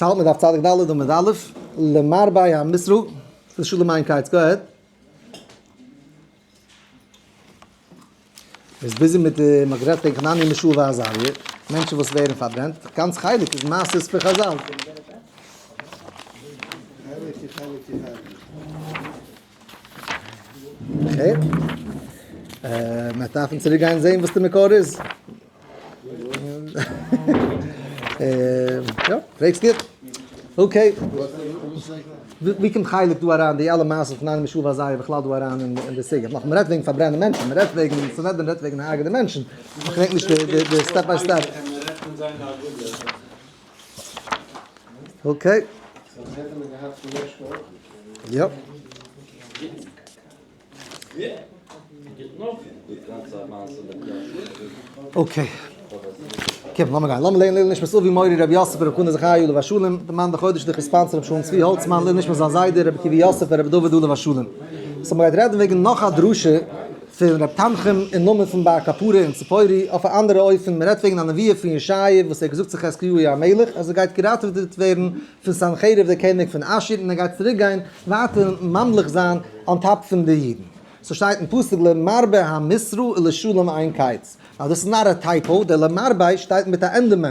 צו האלט מען דף צדיק ד' עמוד א', למרבי המסרו, לשלום עין קיץ, go ahead. מ'איז busy מיט די מ'האט גערעדט וועגן חנניה מישאל ועזריה, מענטשן וואס ווערן פארברענט, גאנץ חלק איז מעשיות פון חזל. Okay. מ'וועט דארפן צוריק גיין זעהן וואס די מקור איז. יא, פרעגסט גוט. Okay. ווי קומט חלק דא אריין די אלע מעשות פון איינעם משול ועזריה בכלל דא אריין אין די סוגיא? נאך מ'רעדט וועגן פארברענען מענטשן, מ'רעדט וועגן סנהדרין רעדט וועגן הרג'נען מענטשן, איך געדענק נישט די step by step. Okay. יא. Okay. קום, לאמיר גיין. לאמיר לערנען לעילוי נשמת אבי מורי רבי יוסף ברב חנא זכרי' עליו השלום, די מאן דחודש די sponsor רבי שלום צבי האלצמאן, לעילוי נשמת זיין זיידע רבי עקיבא יוסף ברבי דוד עליו השלום. So מ'גייט רעדן וועגן נאך א דרשה פון רב תנחום אין נאמען פון בר קפרא און ציפורי אויף א אנדערע אופן, מ'רעדט וועגן א נביאה פון ישעיה וואס ער האט געזאגט צו חזקיהו המלך אז ער גייט געראטעוועט ווערן פון סנחריב דער קעניג פון אשור און ער גייט צוריק גיין ווייטער ממליך זיין on top פון די אידן. ס'שטייט אין פסוק למרבה המסרו ולשלום אין קץ. Now דאס איז not a typo, דער למרבה שטייט מיט א ענדע מ'.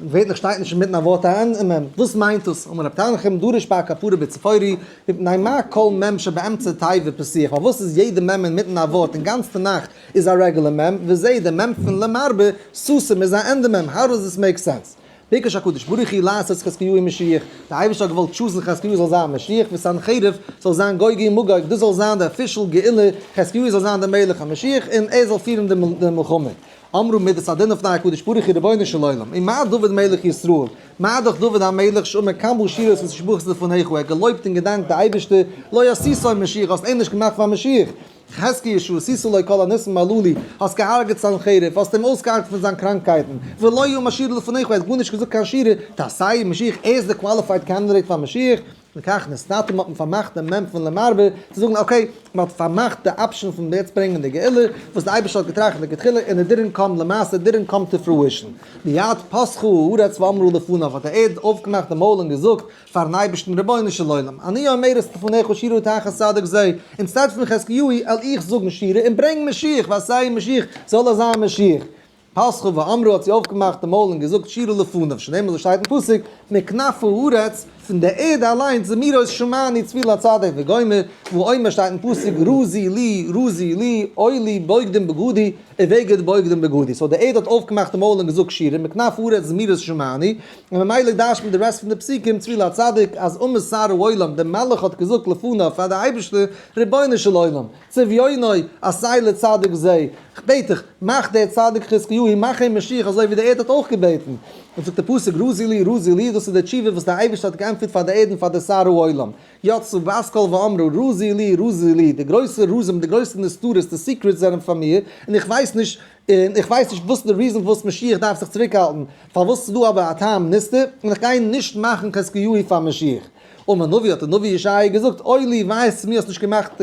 געווענליך שטייט נישט אינמיטן א ווארט א ענדע מ'. וואס מיינט דאס? אמר רב תנחום דרש בר קפרא בצפורי, מפני מה כל מ' שבאמצע תיבה פתוח, פארוואס איז יעדע מ' אינמיטן א ווארט אין גאנץ תנך איז א רעגולער מ', וזה די מ' פון למרבה סתום איז א ענדע מ', how does this make sense? ביקש הקדוש ברוך הוא לעשות חזקיהו משיח, דער אייבערשטער האט געוואלט choose ן חזקיהו זאל זיין משיח, וסנחריב זאל זיין גוג ומגוג, דאס זאל זיין די official גאולה, חזקיהו זאל זיין דער מלך המשיח און ער זאל פירן די מלחמה. אמרו מדת הדין לפני הקדוש ברוך הוא רבונו של עולם, ומה דוד מלך ישראל, מה דאך דוד המלך שאמר כמה שירות ותשבחות לפניך, ער האט געלויבט און געדאנקט די אייבערשטער, לא עשיתו משיח, האסט אים נישט געמאכט פאר משיח, חזקיה שעשית לו כל הניסים הללו, האסט געהארגעט סנחריב, האסט אים אויסגעהארגט פון זיין קראנקייטן, ולא אמר שירה לפניך, ער האט גארנישט געזאגט קיין שירה, תעשהו משיח, ער איז די qualified candidate פאר משיח, לכך נסתתם האט מען פארמאכט דעם מ' פון למרבה, צו זאגן okay, מען האט פארמאכט די option פון יעצט ברענגען די גאולה, וואס די אייבערשטער האט געטראכט לכתחילה, און it didn't come למעשה, didn't come to fruition. מיד פתחה הארץ ואמרה לפניו, האט די ערד אויפגעמאכט די מויל און געזאגט, פארן אייבערשטן, רבונו של עולם, אני אומרת לפניך שירה תחת צדיק זה, instead פון חזקיהו על איך זאגן שירה און ברענג משיח, ועשהו משיח, זאל ער זיין משיח. פתחה ואמרה האט זי אויפגעמאכט די מויל און געזאגט שירה לפניו, שנאמר אזוי שטייט אין פסוק, מכנף הארץ, פון די ערד אליינס, זמירות שמעני צבי לצדיק וגומר, והוא אומר שטייט אין פסוק, רזי לי, רזי לי, אוי לי, בוגדים בגדי, ובגד בוגדים בגדי. So די ערד האט אויפגעמאכט די מויל און געזאגט שירה, מכנף הארץ זמירות שמעני, און ממילא דרש'ט מען די rest פון די פסוקים צבי לצדיק אז אמר שר העולם, דער מלאך האט געזאגט לפניו פאר די אייבערשטער, רבונו של עולם, סביונו עשה לצדיק זה, כ'בעט דיך, מאך דער צדיק חזקיהו, מאך אים משיח אזוי ווי די ערד האט אויך געבעטן. און זאגט דער פסוק רזי לי רזי לי, דאס איז די תשובה וואס דער אייבערשטער האט געענטפערט פאר די ערד און פאר די שר העולם. יצאה בת קול ואמרה רזי לי רזי לי, די גרויסע רזים, די גרויסע נסתרות, די secrets זענען פאר מיר, און איך ווייס נישט, און איך ווייס נישט וואס איז די reason פארוואס משיח דארף זיך צוריקהאלטן, פארוואס ס'איז דא אבער א טעם נסתר, און איך גיי נישט מאכן חזקיהו פאר משיח. אמר נביא האט דער נביא ישעי' געזאגט, אוי לי וויי איז צו מיר האסט נישט געמאכט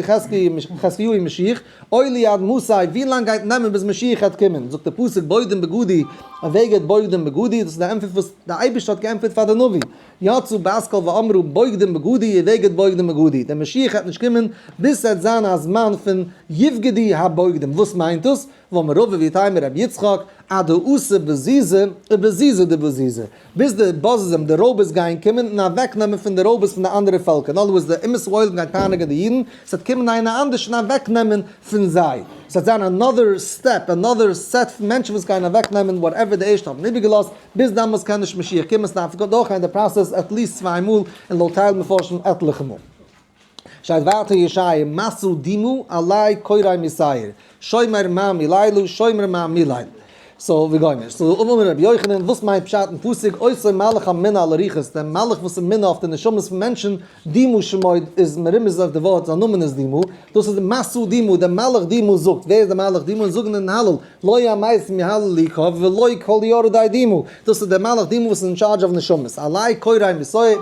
חזקיהו משיח, אוי לי עד מתי, ווי לאנג גייט נעמען ביז משיח העט קומען, זאגט דער פסוק בוגדים בגדי, ובגד בוגדים בגדי, דאס איז די ענטפער וואס דער אייבערשטער האט געענטפערט פאר די נביא, יצאה בת קול ואמרה בוגדים בגדי ובגד בוגדים בגדי, דער משיח העט נישט קומען ביז ס'העט זיין א זמן פון יבגדו הבוגדים, וואס מיינט דאס? ואמר רבא ואיתימא רבי יצחק, עד דאתו בזיזי ובזיזי דבזיזי, ביז די בוזזים די רויבערס גייען קומען און אוועקנעמען פון די רויבערס פון די אנדערע פעלקער, in other words די אומות העולם גייען פייניגען די אידן, ס'וועט קומען איינער אנדערש און אוועקנעמען פון זיי, ס'וועט זיין another step, another set פון מענטשן וואס גייען אוועקנעמען whatever די ערשטע האבן איבערגעלאזט, ביז דאמאלס קען נישט משיח קומען, ס'דארף דורכגיין די process at least צוויי מאל, און לויט טייל מפרשים עטליכע מאל. שטייט ווייטער ישעי' מסו דימו עלי קוראי משעיר, שומר מה מלילה שומר מה מליל. So וגומר. So אמר רבי יוחנן, וואס מיינט פשט אין פסוק אותו מלאך הממונה על הרוחות, דער מלאך וואס איז ממונה אויף די נשמות פון מענטשן, דימו שמו איז מרומז אויף די ווארט זיין נאמען איז דימו, דאס איז מסו דימו, דער מלאך דימו זאגט, ווער איז דער מלאך דימו? און זאגן אין הלל, לא המתים יהללוך ולא כל יורדי דימו, דאס איז דער מלאך דימו וואס איז אין charge אויף נשמות, עלי קוראי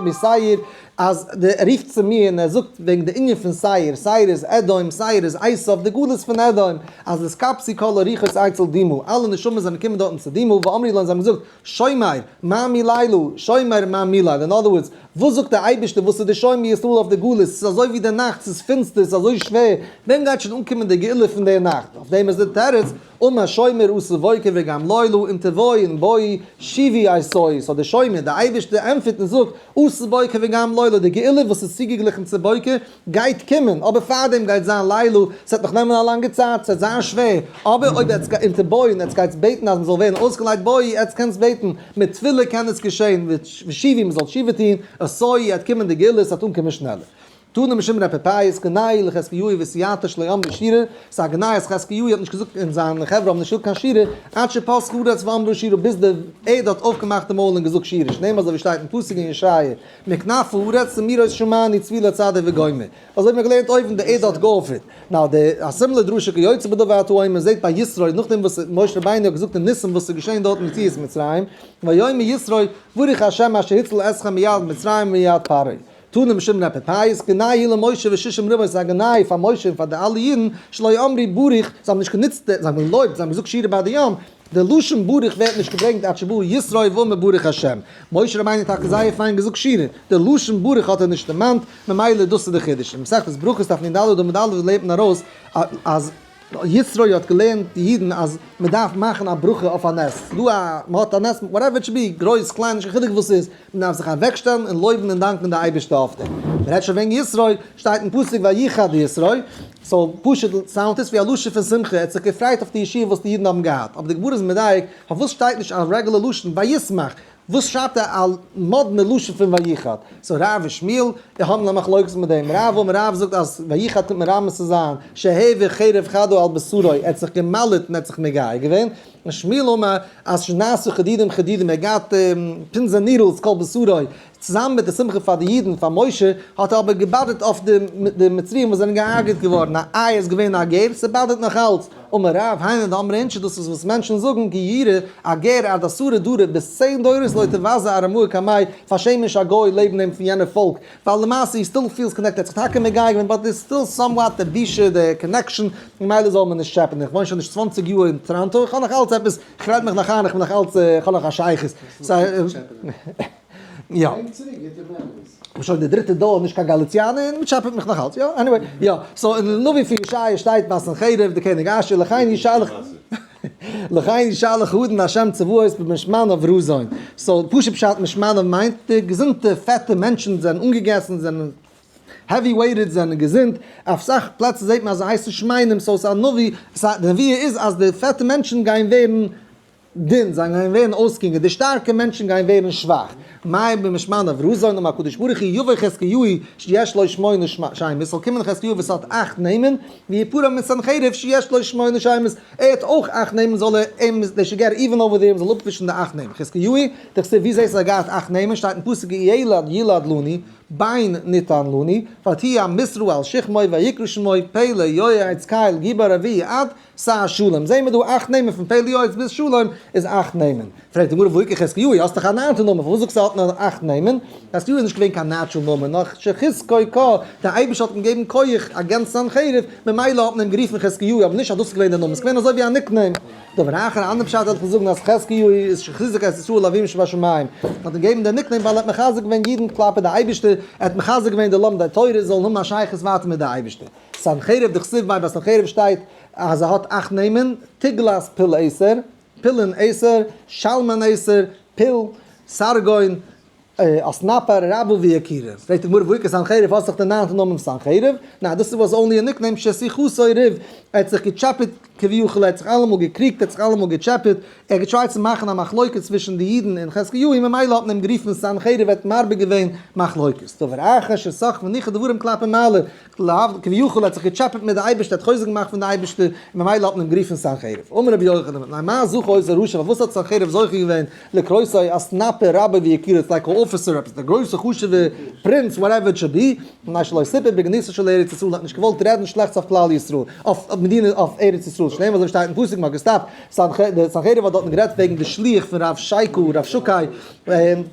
משעיר. אז די ער רופט צו מיר און ער זאגט וועגן די ענין פון שעיר, שעיר איז אדום, שעיר איז עשיו, די גלות פון אדום, אז נתקבצו כל הרוחות אצל דומה, אלע נשמות זענען געקומען דארטן צו דומה, ואמרו לו און זיי האבן געזאגט, שומר, מה מלילה, שומר מה מליל, אין other words, וואס זאגט דער אייבערשטער וואס איז די שומר ישראל אויף די גלות, ס'איז אזוי ווי די נאכט, ס'איז פינסטער, ס'איז אזוי שווער, ווען גייט שוין אנקומען די גאולה פון די נאכט? אויף דעם איז די תירוץ, אמר שומר אתא בוקר וגם לילה אם תבואי בואי שובי עשוי, so דער שומר, דער אייבערשטער ענטפערט און זאגט, אתא בוקר וגם לילה, די גאולה וואס איז צוגעגליכן צו בוקר, גייט קומען, אבער פארדעם גייט זיין לילה, ס'וועט נאך נעמען א לאנגע צייט, ס'וועט זיין שווער, אבער אויב עטס גייט אם תבואי און עטס גייטס בעטן אז מ'זאל ווערן אויסגעלייזט בואי, עטס קענטס בעטן, מיט תפילה קען עס געשען, ושובי, מ'זאל תשובה טון, עשוי, עט קומען די גאולה, ס'וועט אנקומען שנעלער. תנא משום ר' פפייס, גנאי לחזקיהו וסייעתו שלא אמרו שירה, ס'איז א גנאי אז חזקיהו האט נישט געזאגט און זיינע חברה האבן נישט געזאגט קיין שירה, עד שפתחה הארץ ואמרה שירה ביז די ערד האט אויפגעמאכט די מויל און געזאגט שירה, שנאמר אזוי ווי שטייט אין פסוק אין ישעיה, מכנף הארץ זמירות שמענו צבי לצדיק וגומר. אזוי האט מען געלערנט אויבן, די ערד האט געאפערט. now די א similar דרשה כיוצא בדבר אתה אומר זעהט ביי יתרו נאכדעם וואס משה רבינו האט געזאגט די ניסים וואס איז געשעהן דארט אין יציאת מצרים, ויאמר יתרו ברוך ה' אשר הציל אתכם מיד מצרים ומיד פרעה. תנא משום ר' פפייס, גנאי הוא למשה ושישים ריבוא ס'איז א גנאי פאר משה און פאר די אלע אידן, שלא אמרו ברוך, זיי האבן נישט גענוצט די, זיי האבן געלויבט, זיי האבן געזאגט שירה ביי די ים, די לשון ברוך ווערט נישט געברענגט עד שבא יתרו ואמר ברוך השם. משה רבינו האט טאקע זייער פיין געזאגט שירה, די לשון ברוך האט ער נישט דערמאנט, ממילא דאס איז די חידוש. אין מסכת ברכות דף נ ד עמוד א' לערנט מען ארויס אז יתרו האט געלערנט די אידן אז מען דארף מאכן א ברכה אויף א נס, ס'איז דא א, מען האט א נס, whatever it should be, גרויס, קליין, נישט קיין חילוק וואס ס'איז, מען דארף זיך אוועקשטעלן און לויבן און דאנקען די אייבערשטער אויף דעם. מען רעדט שוין וועגן יתרו, שטייט אין פסוק ויחד יתרו, so פשוט sound עס ווי א לשון פון שמחה, ער האט זיך געפרייט אויף די ישועה וואס די אידן האבן געהאט, אבער די גמרא איז מדייק, פארוואס שטייט נישט א רעגולער לשון וישמח, וואס שרייבט ער א מאדנע לשון פון ויחד? so רב ושמואל האבן א מחלוקת מיט דעם, רב אמר רב זאגט אז ויחד קומט מרמז צו זיין שהעביר חרב חדה על בשרו, ער האט זיך גע'מל'ט און ער האט זיך מגייר געווען, און שמואל אמר אז שנעשו חדידים חדידים ער האט געהאט pins and needles כל בשרו, צוזאמען מיט די שמחה פאר די אידן פאר משה, האט ער אבער געבאדערט אויף די מצריים וואס זענען געהארגעט געווארן, א איי איז געווען א גר, ס'באדערט נאך אלץ, אמר רב, היינו דאמרי אינשי דאס איז וואס מענטשן זאגן, גיורא, א גר עד עשרה דרי ביז 10 דורות לא תבזה ארמאה קמיה, פארשעם נישט א גוי לעבן אים פון יענע פאלק, ווייל למעשה he still feels connected, ער האט זיך טאקע מגייר געווען but there's still somewhat די בושה די connection, ממילא זאל מען נישט טשעפען, איך וואוין שוין נישט 20 יאר אין טאראנטא, איך האב נאך אלץ עפעס, איך רעד מיך נאך איין, איך בין נאך אלץ, איך האב נאך א שייכות. יא. כ'בין שוין די דריטע דור נישט קיין גאליציאנער און מ'טשעפעט מיך נאך אלץ. יא, anyway, יא. so אין נביא פון ישעיה שטייט ביי סנחריב די קעניג אשור לכן ישלח לכן ישלח האדון השם צבאות במשמניו רזון. so פשוט פשט משמניו מיינט די געזונטע פעטע מענטשן זענען אנגעגעסן זענען heavy weighted זענען געזונט. אויף סאך פלעצער זעט מען אז זיי הייסן שמנים so ס'איז א נביא, די נבואה איז אז די פעטע מענטשן גייען ווערן דין, זיי גייען ווערן אויסגעהונגערט, די שטארקע מענטשן גייען ווערן שוואך. מאי במשמניו רזון אמר הקדוש ברוך הוא יבוא חזקיהו שיש לו שמונה שמות, ס'זאל קומען חזקיהו וואס האט אכט נעמען, ויפרע מסנחריב שיש לו שמונה שמות, ער האט אויך אכט נעמען זאל ער אים, they should get even over there, מ'זאל אפווישן די אכט נעמען. חזקיהו, דכתיב ווי זעסטו אז ער האט געהאט אכט נעמען, שטייט אין פסוק ילד ילד לנו, בן נתן לנו, ותהי המשרה על שכמו ויקרא שמו פלא יועץ קל גיבור אבי עד שר שלום, זעהן מיר דא אכט נעמען פון פלא יועץ ביז שלום איז אכט נעמען. פרעגט די גמרא והא איכא חזקיהו, האסט דאך א ניינטע נאמען פארוואס זאגסטו ער האט נאר אכט נעמען? חזקיהו איז נישט געווען קיין natural נאמען נאר שחזקו קה, דער אייבערשטער האט אים געגעבן כח against סנחריב, ממילא האט מען אים גערופן חזקיהו, אבער נישט אז דאס איז געווען דער נאמען, עס איז געווען אזוי ווי א nickname. דבר אחר, א אנדער פשט וועל איך זאגן אז חזקיהו איז שחיזק את ישראל לאביהם שבשמים, מען האט אים געגעבן דער nickname ווייל ער האט מחזק געווען אידן כלפי די אייבערשטער, ער האט מחזק געווען די לומדי תורה זאלן האבן א שייכות ווייטער מיט די אייבערשטער. סנחריב דכתיב ביי ביי סנחריב שטייט אז ער האט אכט נעמען, תגלת פיל עשר, פילין עשר, שלמן עשר, פיל, סרגון, אסנפר, רבו ויקירה. פרעגט די גמרא והא איכא סנחריב האסט דאך די ניינטע נאמען סנחריב? ניין דאס איז was only a nickname ששיחתו ריב, ער האט זיך געטשעפעט כביכול ער האט זיך אלעמאל געקריגט ער האט זיך אלעמאל געטשעפעט, ער האט געטרייט צו מאכן א מחלוקת צווישן די אידן און חזקיהו ממילא האט מען אים גערופן סנחריב ער האט מרבה געווען מחלוקת. דבר אחר שסח וניחא דברים כלפי מעלה, כביכול האט זיך געטשעפעט מיט די אייבערשטער, האט חוזק געמאכט פון די אייבערשטער, און ממילא האט מען אים גערופן סנחריב. אמר רבי יוחנן, מפני מה זכה אותו רשע, פארוואס האט סנחריב זוכה געווען לקרותו אסנפר רבו ויקירו, it's like how officer, עפעס דער גרויסע חשוב'ע פרינץ, whatever it should be, מפני שלא סיפר בגנותו של ארץ ישראל, האט נישט געוואלט רעדן שלעכטס אויף כלל ישראל, אויף מדינה, אויף ארץ ישראל, שנאמר אזוי שטייט אין פסוק, מ'האט געסטאפט, סנחריב האט דארטן גערעדט וועגן די שליח פון רב שייקו, רב שקי,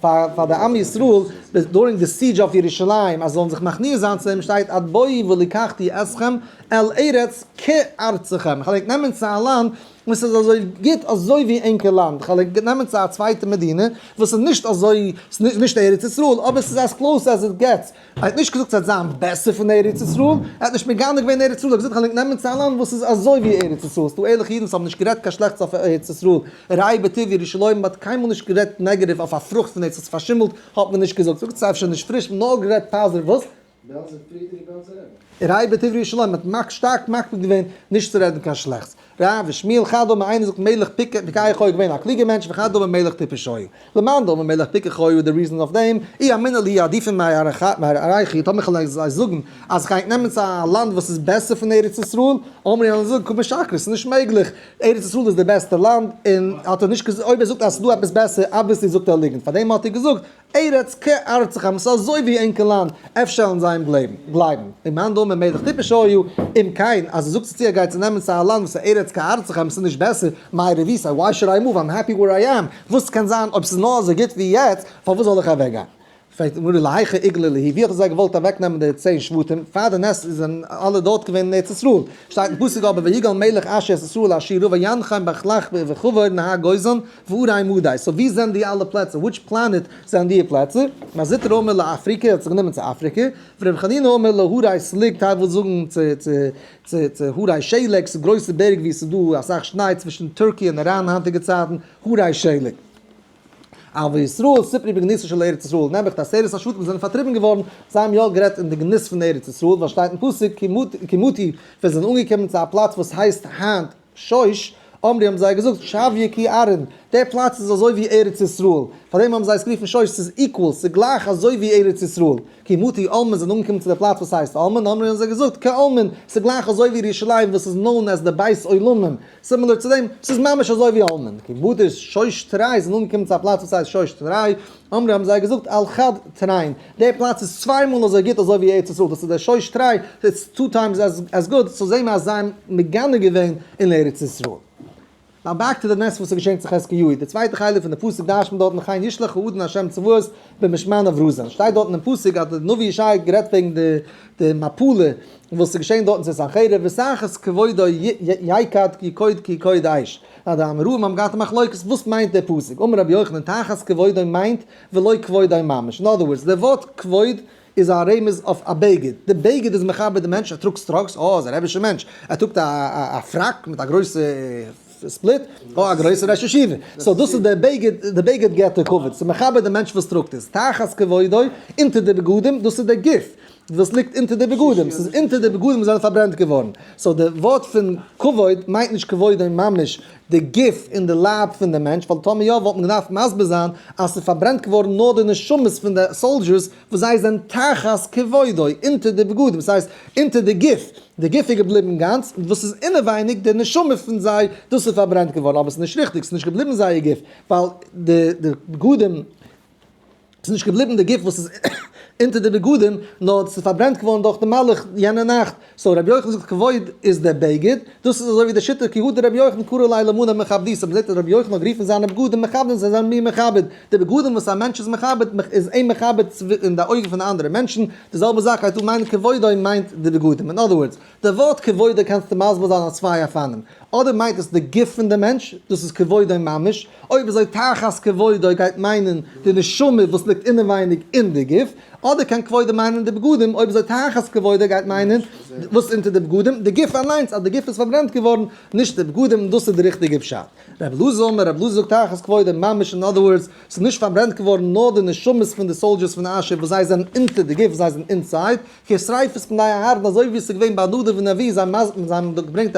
פאר די עם ישראל, during די siege אויף ירושלים, אז זיי זאלן זיך מכניע זיין צו אים, שטייט עד בואי ולקחתי אתכם אל ארץ כארצכם, איך וועל ענק נעמען צו א לאנד וואס איז אזוי גוט אזוי ווי ענקער לאנד, איך וועל ענק נעמען צו א צווייטע מדינה וואס איז נישט אזוי, ס'איז נישט ארץ ישראל, אבער ס'איז as close as it gets. ער האט נישט געזאגט ס'וועט זיין בעסער פון ארץ ישראל, ער האט נישט מגנה געווען ארץ ישראל, ער האט געזאגט כ'וועל ענק נעמען צו א לאנד וואס איז אזוי ווי ארץ ישראל, ס'דא ערליכע אידן וואס האבן נישט גערעדט קיין שלעכטס אויף ארץ ישראל, ראה בטוב ירושלים, מ'האט קיינמאל נישט גערעדט negative אויף א פרוכט פון ארץ ישראל, ס'איז פארשימלט האט מען נישט געזאגט, זאגט ס'איז אפשר נישט פריש, נאר גערעדט positive, וואס? בעלזער פריערדיגע בעלזער רבי. ראה בטוב ירושלים, מ'האט שטארק מקפיד געווען נישט צו רעדן קיין שלעכטס. רב ושמואל חד אמר איינער זאגט מלך פיקח היה געווען א קלוגער מענטש וחד אמר מלך טיפש היה. למאן דאמר מלך פיקח היה די reason אויף דעם, אי אמינא להו עדיפין מארעייכו טאמער כ'וועל זיי זאגן אז כ'גיי נעמען צו א לאנד וואס איז בעסער פון ארץ ישראל, אמרי וועלן זיי זאגן קא משקרי ס'איז נישט מעגליך, ארץ ישראל איז די בעסטע לאנד, און האט ער נישט געזאגט אויב ער זאגט אז ס'איז דא עפעס בעסער obviously זאגט ער ליגנט פארדעם האט ער געזאגט ארץ כארצכם, ס'איז אזוי ווי ענקער לאנד, אפשר וועלן זיי אים גלייבן. ומאן דאמר מלך טיפש היה, אם כן, אז ער זאגט צו ער גייט צו נעמען צו א לאנד וואס איז ארץ כארצכם, ס'איז נישט בעסער, מאי רבותא, why should I move, I'm happy where I am, וואס קען זיין אויב ס'איז נאר אזוי גוט ווי יעצט, פארוואס זאל איך אוועקגיין? פרעגט די גמרא להיכא איגלי להו, ווי האט ער זיי געוואלט אוועקנעמען די צען שבטים, פאר די נס זענען אלע דארט געווען אין ארץ ישראל, שטייט אין פסוק אבער ויגאל מלך אשור את ישראל אשורה וינחם בחלח וחבור נהר גוזן, וערי מדי, so ווי זענען די אלע פלעצער? which planet זענען די פלעצער? מר זוטרא אמר לאפריקע, ער האט זיך גענומען צו אפריקע, ורבי חנינא אמר להרי שלג, טייל ווילן זאגן צו צו צו צו הרי שלג, ס'איז גרויסע בערג ווי ס'איז דא אסאך שניי צווישן טערקי און איראן היינטיגע צייטן, הרי שלג. אבל ישראל סיפרו בגנותו של ארץ ישראל, נעבעך די עשרת השבטים זענען פארטריבן געווארן, זיי האבן יא גערעדט אין די גנות פון ארץ ישראל, ווייל שטייט אין פסוק כי מטו, ווען זיי זענען אנגעקומען צו א פלאץ וואס הייסט היינט שוש, אמרו האבן זיי געזאגט שויא כי ארעין, דער פלאץ איז אזוי ווי ארץ ישראל, פארדעם האבן זיי עס גערופן שוש, ס'איז equal, ס'איז גלייך אזוי ווי ארץ ישראל, כי מטו עלמין זענען אנגעקומען צו דער פלאץ וואס הייסט עלמין, אמרו האבן זיי געזאגט כעלמין, ס'איז גלייך אזוי ווי ירושלים וואס איז known as די בית עולמים, similar צו דעם, ס'איז ממש אזוי ווי עלמין, כי מטו שוש תרי זענען אנגעקומען צו א פלאץ וואס הייסט שוש תרי, אמרו האבן זיי געזאגט על חד תרין, דער פלאץ איז צוויי מאל אזוי גוט אזוי ווי ארץ ישראל, דאס איז דער שוש תרי, it's two times as good, so זעהן מיר אז זיי האבן מגנה געווען אין ארץ ישראל. now back to די נס וואס איז געשען צו חזקיהו, די צווייטע חלק פון די פסוק דרש'ט מען דארטן כן ישלח האדון השם צבאות במשמניו רזון, שטייט דארטן אין פסוק אז די נביא ישעי' האט גערעדט וועגן די די מפלה וואס איז געשען דארטן צו סנחריב, ותחת כבודו יקד יקוד כיקוד אש. אז די אמוראים האבן געהאט א מחלוקת וואס מיינט דער פסוק, אמר רבי יוחנן תחת כבודו מיינט ולא כבודו ממש, אין other words, דער ווארט כבוד איז א רמז אויף א בגד, די בגד איז מכבד די מענטש, ער טראגט סטראקס, אה איז א רבי'שע מענטש, ער טראגט א פראק מיט א גרויסע split, אה א גרויסע ראש ישיבה, so דאס איז דער בגד, די בגד געבט די כבוד, ס'איז מכבד די מענטש וואס טראגט עס, תחת כבודו, אונטער די בגדים, דאס איז דער גוף. וואס ליגט אונטער די בגדים, ס'איז אונטער די בגדים וואס זענען פארברענט געווארן, so די ווארט פון כבוד מיינט נישט כבודו ממש די גוף און די לייב פון די מענטש, ווייל טאמער יא וואלט מען געדארפט מסביר זיין אז ס'איז פארברענט געווארן נאר די נשמות פון די soldiers וואס זיי זענען תחת כבודו, אונטער די בגדים, ס'הייסט אונטער די גוף, די גוף איז געבליבן גאנץ, וואס איז אינעווייניג די נשמה פון זיי דאס איז פארברענט געווארן, אבער ס'איז נישט ריכטיג, ס'איז נישט געבליבן זייער גוף, ווייל די בגדים. ס'איז נישט געבליבן די גוף וואס איז אונטער די בגדים, נאר ס'איז פארברענט געווארן דורך די מלאך יענע נאכט. so רבי יוחנן זאגט כבוד איז דער בגד, דאס איז אזוי ווי די שיטה כי הא דרבי יוחנן קרא ליה למאני מכבדית, מ'זעט אז רבי יוחנן האט גערופן זיינע בגדים מכבדים, זיי זענען מיר מכבד, די בגדים וואס א מענטש איז מכבד איז אים מכבד אין די אויגן פון די אנדערע מענטשן, די זעלבע זאך גייט אן מיינען כבודו מיינט די בגדים, אין other words, די ווארט כבודו קענסטו מסביר זיין אויף צוויי אופנים, אדער מיינט עס די גוף פון די מענטש, דאס איז כבודו ממש, אויב אזוי תחת כבודו גייט מיינען די נשמה וואס ליגט אינעווייניג אין די גוף, אדער קען כבודו מיינען די בגדים, אויב אזוי תחת כבודו גייט מיינען וואס אונטער די בגדים, די גוף אליינס, אז די גוף איז פארברענט געווארן, נישט די בגדים, דאס איז די ריכטיגע פשט. רבי אלעזר אומר, רבי אלעזר זאגט תחת כבודו ממש, אין other words, ס'איז נישט פארברענט געווארן נאר די נשמות פון די soldiers פון אשור וואס זיי זענען אונטער די גוף, זיי זענען inside, כשריפת בני אהרן אזוי ווי עס איז געווען ביי נדב און אביהוא זיי האבן געברענגט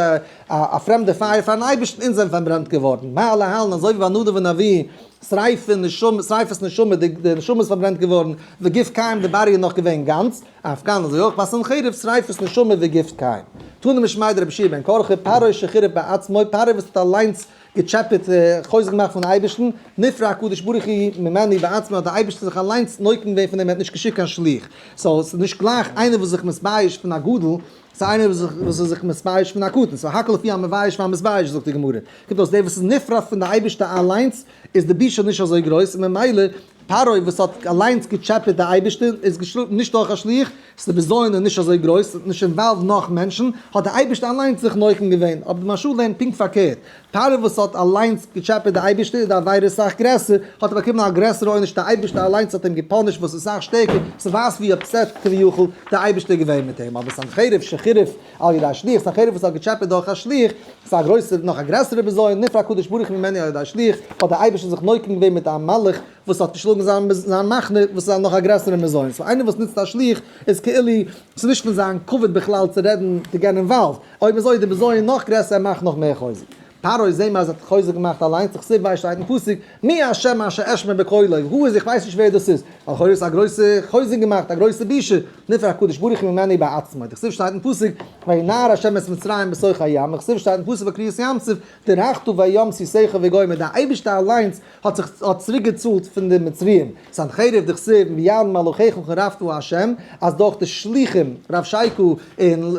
א פרעמדע פייער פארן אייבערשטן און זענען פארברענט געווארן, מה להלן אזוי ווי ביי נדב און אביהוא שריפה נשמה שריפת נשמה די נשמה איז פארברענט געווארן וגוף קיים די body איז נאך געווען גאנץ, אף כאן אזוי אויך ביי סנחריב שריפת נשמה וגוף קיים. תנא משמיה דרבי יהושע בן קרחה פרעה שחירב בעצמו פרעה וואס האט אליינס. געטשעפעט, חוזק געמאכט פון אייבערשטן, נפרע הקדוש ברוך הוא ממנו בעצמו, האט דער אייבערשטער זיך אליינס נוקם געווען פון אים, ער האט נישט געשיקט קיין שליח. so ס'איז נישט גלייך איינער וואס איז זיך מתבייש פון א גדול, צו איינער וואס איז זיך מתבייש פון א קטן. so הכל לפי המבייש והמתבייש זאגט די גמרא. קומט אויס דער וואס איז נפרע פון די אייבערשטער אליינס איז די בושה נישט אזוי גרויס, און ממילא פרעה וואס האט אליינס געטשעפעט די אייבערשטער איז געשלאגן נישט דורך א שליח, ס'איז די בזיון איז נישט אזוי גרויס, ס'האט נישט involved נאך מענטשן, האט די אייבערשטער אליינס זיך נוקם געווען. אבער די מהרש"א לערנט פונקט פארקערט, פרעה וואס האט אליינס געטשעפעט די אייבערשטער איז די עבירה סאך גרעסער, האט ער באקומען א גרעסערע עונש, די אייבערשטער אליינס האט אים געפאנישט וואס איז סאך שטערקער, ס'ווייזט ווי upset כביכול די אייבערשטער איז געווען מיט אים. אבער סנחריב שחירף על ידי שליח, סנחריב וואס האט געטשעפעט דורך א שליח, ס'איז א גרויסע, נאך א גרעסערע בזיון, נפרע הקדוש ברוך הוא ממנו על ידי שליח, האט דער אייבערשטער זיך נוקם געווען מיט א מלאך וואס האט געשלאגן זיין זיין מחנה, וואס איז א נאך א גרעסערע בזיון. so איינער וואס נוצט א שליח איז כאילו, ס'איז נישט פון זיין כבוד בכלל צו רעדן to get involved, אויב אזוי איז די בזיון נאך גרעסער ער מאכט נאך מער חוזק. פרעה זעהן מיר אז ער האט חוזק געמאכט אליינס, דכתיב ווייל שטייט אין פסוק, מי השם אשר אשמע בקולו, who is איך ווייס נישט ווער דאס איז, ווייל לכאורה איז א גרויסע חוזק געמאכט, א גרויסע בושה, נפרע הקדוש ברוך הוא ממנו בעצמו, דכתיב שטייט אין פסוק, וינער השם את מצרים בתוך הים, דכתיב שטייט אין פסוק ביי קריעת ים סוף, דרכת בים סוסיך וגומר, דער אייבערשטער אליינס האט זיך האט צוריק געצאלט פון די מצריים, סנחריב דכתיב מיד מלאכיך חרפת ה', אז דורך די שליחים רב שייקו און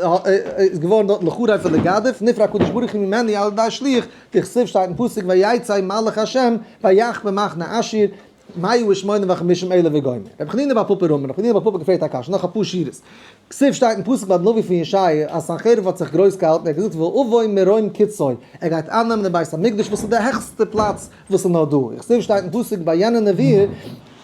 איז געווארן דארט לחרף ולגדף, נפרע הקדוש ברוך הוא ממנו על ידי שליח, דכתיב שטייט אין פסוק ויצא מלאך ה' ויך במחנה אשור 158 אלף וגומר. רבי חנינא בר פפא רמי, רבי חנינא בר פפא געפרעגט א קשיא, נאך אפאר שורות. כתיב שטייט אין פסוק ביי די נביא פון ישעיה אז סנחריב האט זיך גרויס געהאלטן, ער האט געזאגט ואבוא מרום כסאו, ער גייט אייננעמען די בית המקדש וואס איז די העכסטע פלאץ וואס איז נאר דא. כתיב שטייט אין פסוק ביי יענע נביא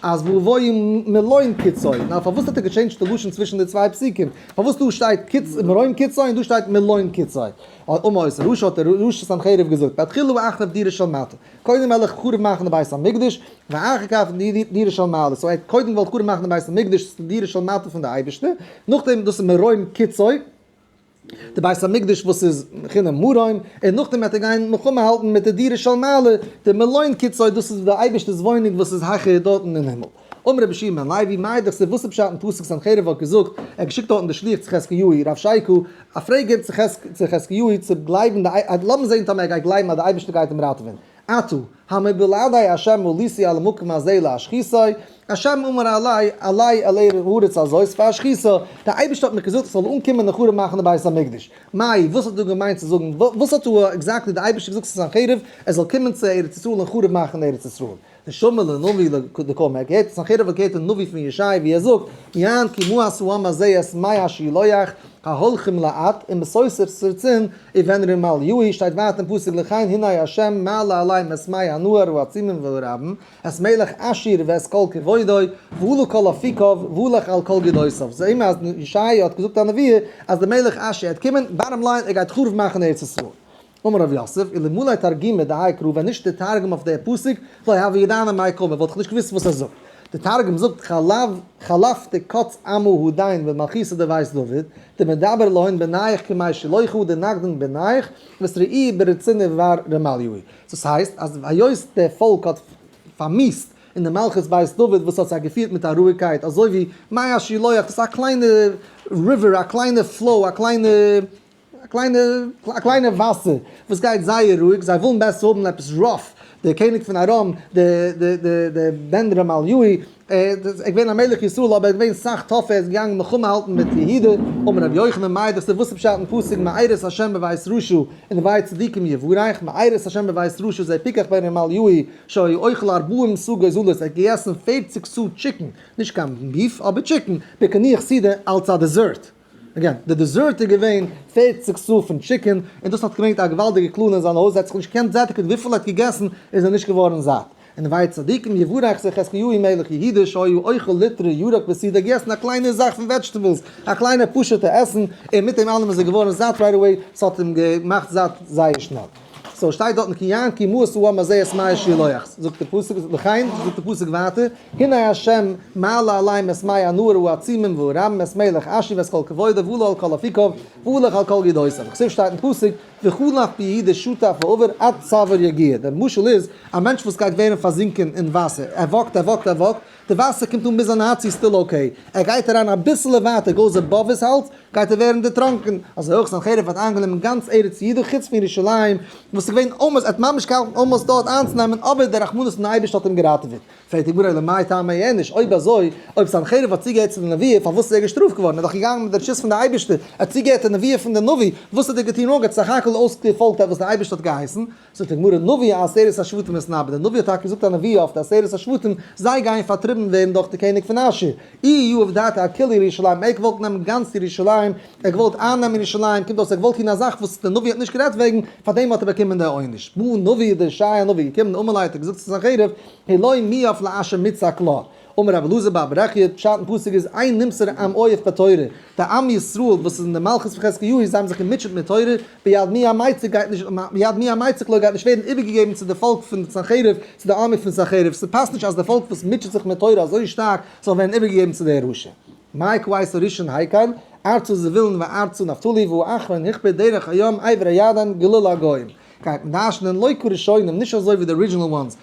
אז ואבוא מלון כסאו. נאר פארוואס האט ער געטשעינדזשט די לשון צווישן די צוויי פסוקים? פארוואס דא שטייט מרום כסאו און דא שטייט מלון כסאו? אמר אותו רשע האט דער רשע סנחריב געזאגט בתחילה אחריב דירה של מטה. קודם וועל איך חרוב מאכן די בית המקדש, ואחר כך די דירה של מעלה, so ער האט קודם געוואלט חרוב מאכן די בית המקדש, די דירה של מטה פון די אייבערשטער, נאכדעם דאס איז מרום כסאו, די בית המקדש וואס איז מכונה מרום, און נאכדעם וועט ער גיין מלחמה האלטן מיט די דירה של מעלה, די מלון כסאו, דאס איז די אייבערשטער'ס וואוינונג וואס איז העכער דארטן אין הימל. אמר רבי יהושע בן לוי, מאי דכתיב וואס איז פשט אין פסוק סנחריב האט געזאגט, ער האט געשיקט דארטן די שליח צו חזקיהו, רב שייקו, א פרעג געבן צו חזקיהו צו גלייבן די לאמיר זען טאמער ער גייט גלייבן אז די אייבערשטער גייט אים ראטעווען, אתה, המבלעדי השם עליתי על המקום הזה להשחיתו, השם אמר אלי, עלה אל הארץ הזאת והשחיתה, די אייבערשטער האט מיך געזאגט איך זאל אנקומען און חרוב מאכן די בית המקדש. מאי, וואס האט דא געמיינט צו זאגן, וואס האט דא exactly די אייבערשטער געזאגט צו סנחריב ער זאל קומען צו ארץ ישראל און חרוב מאכן ארץ ישראל? דשמע לנביא דקאמר, ער געהערט סנחריב האט געהערט די נביא פון ישעי' ווי ער זאגט, יען כי מאס העם הזה את מי השילוח ההולכים לאט ומסוסר סרצין ובן רמליהו, שטייט ווייטער אין פסוק לכן הנה ה' מעלה עליהם את מי הנהר העצומים והרבים, את מלך אשור ואת כל כבודו, ועלה כל אפיקיו והלך על כל גדותיו. זעהן מיר אז ישעי' האט געזאגט א נבואה אז דער מלך אשור העט קומען, bottom line ער גייט חרוב מאכן ארץ ישראל. אמר רב יוסף, אלמלא תרגומא דהאי קרא ווען נישט די תרגום אויף די פסוק, לא הוה ידענא מאי קאמר וואלט איך נישט געוואוסט וואס ער זאגט. די תרגום זאגט חלף חלף דקץ עמא הדין במלכותא דבית דוד, דמדבר להון בנייך כמי שילוחו דנגדן בנייך ותראי ברצינא בר רמליהו. דאס הייסט אז היות די פאלק האט פארמיסט אין די מלכות בית דוד וואס האט זיי געפירט מיט א רואיגקייט אזוי ווי מי השילוח דאס איז א קליינע river א קליינע flow א קליינע א קליינע א קליינע וואסער וואס גייט זייער רואיג, זיי ווילן בעסער האבן עפעס rough, דער קעניג פון ארם, די די די די בן רמליהו, ער איז געווען א מלך ישראל אבער ער איז געווען סאך tougher, ער איז געגאנגען מלחמה האלטן מיט יהודה, אמר רבי יוחנן מאי דכתיב וואס איז פשט אין פסוק מארת השם בבית רשע ונוה צדיקים יברך, מארת השם בבית רשע זה פיקח בן רמליהו שהיה אוכל ארבעים סאה גוזלות, ער האט געגעסן פערציג סאה chicken, נישט קיין beef אבער chicken, בקינוח סעודה אלץ א dessert. Again, די dessert איז געווען 40 סאה פון chicken, און דאס האט געברענגט א געוואלדיגע קללה אין זיין הויז, ער האט זיך נישט געקענט זעטיגן וויפיל ער האט געגעסן איז ער נישט געווארן זאט. און נוה צדיקים יברך זה חזקיהו מלך יהודה שהיה אוכל ליטרא ירק בסעודה געגעסן א קליינע זאך פון vegetables, א קליינע פשוטע עסן, און מיט דעם אלעם איז ער געווארן זאט right away, ס'האט אים געמאכט זאט זייער שנעל. so שטייט דארטן כי יען כי מאס העם הזה את מי השילוח, זאגט די פסוק, לכן זאגט די פסוק ווייטער, הנה ה' מעלה עליהם את מי הנהר העצומים והרבים את מלך אשור ואת כל כבודו ועלה על כל אפיקו והלך על כל גדותיו, וכתיב שטייט אין פסוק וחלף ביהודה שטף ועבר עד צוואר יגיע, דער משל איז א מענטש וואס גייט ווערן פארזינקען אין וואסער, ער walk ט ער walk ט ער walk ט, די וואסער קומט אן ביז זיין האלז איז still okay, ער גייט אריין אביסעלע ווייטער goes above his האלז, גייט ער ווערן דערטראנקען, אזוי אויך סנחריב האט איינגענומען גאנץ ארץ יהודה חוץ פון ירושלים וואס איז ס'איז געווען almost, ער האט ממש געהאלטן almost דארט איינצונעמען, אבער דער רחמנות פון אייבערשטער האט אים געראטעוועט. פרעגט די גמרא למאי טעמא איניש, אויב אזוי, אויב סנחריב האט צוגעהערט צו די נבואה, פארוואס איז ער געשטראפט געווארן? ער איז דאך געגאנגען מיט די רשות פון די אייבערשטער, ער האט צוגעהערט די נבואה פון די נביא, וואס האט ער געטון wrong? ער האט סך הכל אויסגעפאלגט וואס די אייבערשטער האט געהייסן. זאגט די גמרא, נביא עשרת השבטים מתנבא, די נביא האט טאקע געזאגט א נבואה אויף די עשרת השבטים, זיי גייען פארטריבן ווערן דורך די קעניג פון אשור. אי יהב דעתיה אכולהו ירושלים, ער האט געוואלט נעמען גאנץ ירושלים, ער האט געוואלט אייננעמען ירושלים, קומט אויס ער האט געוואלט טון א זאך וואס די נביא האט נישט גערעדט וועגן, פארדעם האט ער באקומען די עונש. בעי נביא דער ישעיה הנביא געקומען אמר ליה האט ער געזאגט צו סנחריב, הלא מי אף לאשור מוצק לה. אמר רבי אלעזר בר ברכיה, פשט אין פסוק איז אין נמסר עם אויב בתורה, די עם ישראל וואס איז אין די מלכות פון חזקיהו זיי האבן זיך געמוטשעט מיט תורה, ביד מי המיצג גייט נישט, ביד מי המיצג לו גייט נישט ווערן איבערגעגעבן צו די פאלק פון סנחריב, צו די army פון סנחריב, ס'פאסט נישט אז די פאלק וואס מוטשעט זיך מיט תורה אזוי שטארק זאל ווערן איבערגעגעבן צו די רשע. מאי כעת הראשון הקל, ארצה זבולון וארצה נפתלי והוא אחרון הכביר דרך הים עבר הירדן גליל הגוים. גייט מען דרש'נען לא כראשונים, נישט אזוי ווי די original ones,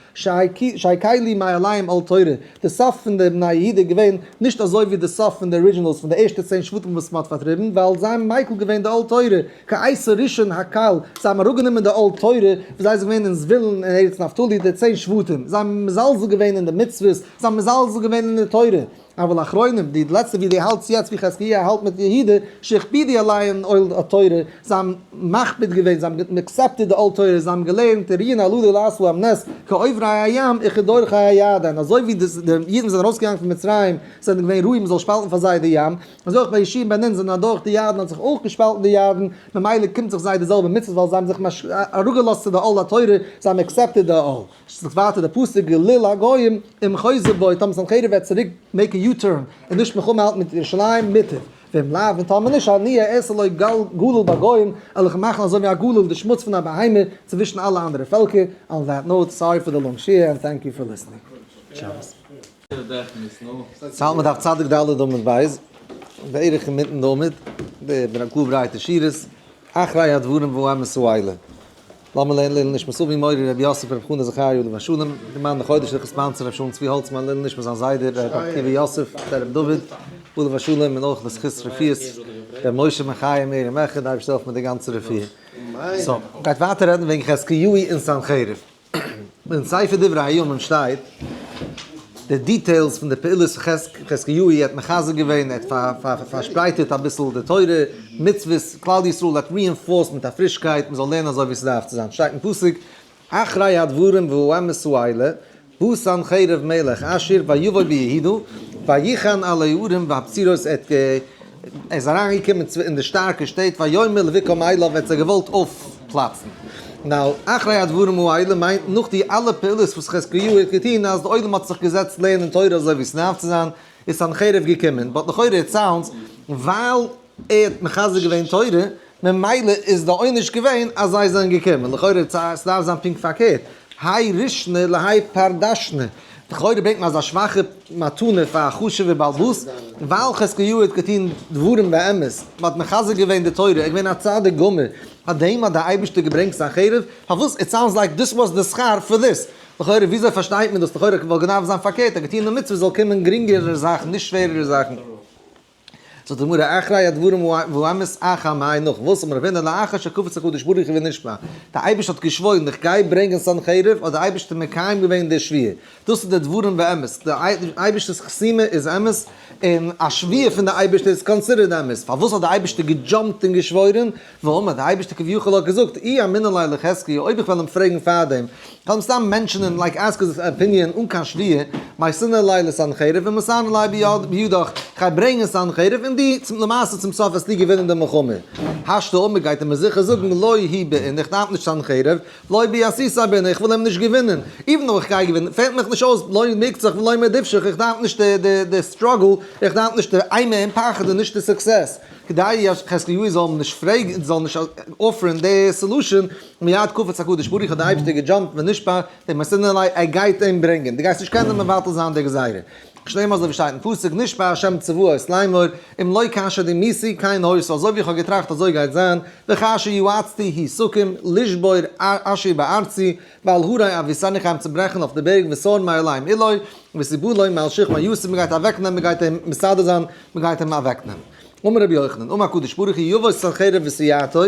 שהקילו מעליהם עול תורה, די סוף פון די בני יהודה איז געווען נישט אזוי ווי די סוף פון די originals פון די ערשטע 10 שבטים וואס מען האט פארטריבן, ווייל זיי האבן מיקל געווען די עול תורה, כעת הראשון הקל, זיי האבן אראפגענומען די עול תורה, וואס זיי זענען געווען אין זבולון און ארץ נפתלי, די 10 שבטים, זיי האבן מזלזל געווען אין די מצוות, זיי האבן מזלזל געווען אין די תורה. אבל אחרונים, די לעצטע ווי די האלטס יעצט ווי חזקיה האלט מיט יהודה, שהכבידו עליהם עול התורה, זיי האבן מכביד געווען, זיי האבן accepted די עול תורה, זיי האבן געלערנט ראויין הללו לעשות להם נס, כעוברי הים וכדורכי הירדן, אזוי ווי די אידן זענען ארויסגעגאנגען פון מצרים, זענען געווען ראוי מ'זאל שפאלטן פאר זיי די ים, אזוי אויך ביי יהושע בן נון זענען אדורך די ירדן האט זיך אויך געשפאלטן די ירדן, ממילא קומט זיך זיי די זעלבע מצוות ווייל זיי האבן זיך אראפגעלאזט צו די עול התורה, זיי האבן accepted די עול. זאגט ווייטער די פסוק גליל הגוים אם חוזר בו, טאמער סנחריב וועט צוריק make a U-turn און נישט מלחמה האלטן מיט ירושלים מוטב, ואם לאו און טאמער נישט אני אעשה לו גליל בגוים, וועל איך אים מאכן אזוי ווי א גליל די שמוץ פון א בהמה צווישן אלע אנדערע פעלקער, on that note, sorry for the long שיעור and thank you for listening. שבת. צאלט מען דף צדיק ד' עמוד ב', בערך אינמיטן די עמוד, די גאר ברייטע שורות, אחרי הדברים והאמת האלה. לאמיר לערנען לעילוי נשמת אבי מורי רבי יוסף רבי חנא זכריה עליו השלום, די מאן די חודש איז sponsor רבי שלום צבי האלצמאן לעילוי נשמת זיין זיידע רבי עקיבא יוסף דער רבי דוד עליו השלום און אויך לזכות רפואות רבי משה בן חיה מאיר מעכער די אייבערשטער העלפן מיט די גאנצע רפואה. so, גייט ווייטער רעדן וועגן חזקיהו און סנחריב. אין ספר דברי הימים שטייט די details פון די פעולות חזקיהו, ער האט מחזק געווען, ער האט פארשפרייטערט אביסל די תורה, מצוות, כלל ישראל האט reinforced מיט א פרישקייט מען זאל לערנען אזוי ווי ס'דארף צו זיין, שטייט אין פסוק, אחרי הדברים והאמת האלה, בא סנחריב מלך אשור ויבוא ביהודה, ויחן על הערים והבצורות ער איז אריינגעקומען אין די שטארקע שטעט ויאמר לבקעה אליו ער האט זיי געוואלט אויפפלאצן. now, אחרי הדברים האלה מיינט נאך די אלע פעולות וואס חזקיהו האט געטון אז די עולם האט זיך געזעצט לערנען תורה אזוי ווי ס'דארף צו זיין, איז סנחריב געקומען, but לכאורה it sounds ווייל ער האט מחזק געווען תורה ממילא איז די עונש געווען אז זיי זענען געקומען, לכאורה ס'דארף זיין פונקט פארקערט, האי רישנא להאי פרדשנא, לכאורה ברענגט מען אזא שוואכע מתנה פאר א חשוב'ער בעל הבית, ווייל חזקיהו האט געטון דברים באמת, מ'האט מחזק געווען די תורה, ער איז געווען א צדיק גמור, פאר דעם האט דער אייבערשטער געברענגט סנחריב, פארוואס? it sounds like this was די שכר for this, לכאורה וויאזוי פארשטייט מען דאס, לכאורה וואלט געדארפט זיין פארקערט, ער האט געטון די מצוה זאל קומען גרינגערע זאכן נישט שווערערע זאכן. זאגט די גמרא אחרי הדברים והאמת אחר מאי נאך וואס אמר רב הונא לאחר שקפץ הקדוש ברוך הוא ונשבע, דער אייבערשטער האט געשוואוירן איך גיי ברענגען סנחריב האט דער אייבערשטער מקיים געווען די שבועה, דאס איז די דברים באמת, די אייבערשטער'ס חתימה איז אמת, און א שבועה פון די אייבערשטער איז considered אמת, פארוואס האט די אייבערשטער גע jump ט און געשוואוירן, ואמר די אייבערשטער כביכול האט געזאגט אי אמינא ליה לחזקיה אויב איך וועל אים פרעגן פארדעם, איך וועל אים סתם mention ען like ask his opinion אן קיין שבועה, מייתינא ליה לסנחריב ומסרנא ליה בידך, איך גיי ברענגען סנחריב און דו, צום למעשה צום סוף וועסטו געווינען די מלחמה. השתא אמר גייט ער מיר זיכער זאגן לא הוא בעינא איך דארף נישט סנחריב, לא בי עשיתא בעינא איך וויל אים נישט געווינען, even though איך גיי געווינען פעלט מיך נישט אויס לא מקצך ולא מדבשך איך דארף נישט די struggle, איך דארף נישט די אימה און פחד און נישט די success. כדי אז חזקיהו זאל אים נישט פרעגן, זאל נישט offer ן די solution, מיד קפץ הקדוש ברוך הוא האט די אייבערשטער גע jump ט ונשבע דמייתינא ליה ער גייט אים ברענגען, דו גייסט נישט קענען מבטל זיין די גזירה. שנאמר אזוי ווי שטייט אין פסוק נשבע ה' צבאות לאמור אם לא כאשר דמיתי כן היתה אזוי ווי איך האב געטראכט אזוי גייט זיין, וכאשר יעצתי היא תקום לשבור אשור בארצי ועל הרי אבותינו איך גיי אים צוברעכן אויף די בערג וסר מעליהם עילוי וסבלו מעל שכמה יסיר מען גייט אוועקנעמען מען גייט אים מסדר זיין מען גייט אים אוועקנעמען. אמר רבי יוחנן, אמר הקדוש ברוך הוא, יבוא סנחריב וסייעתו,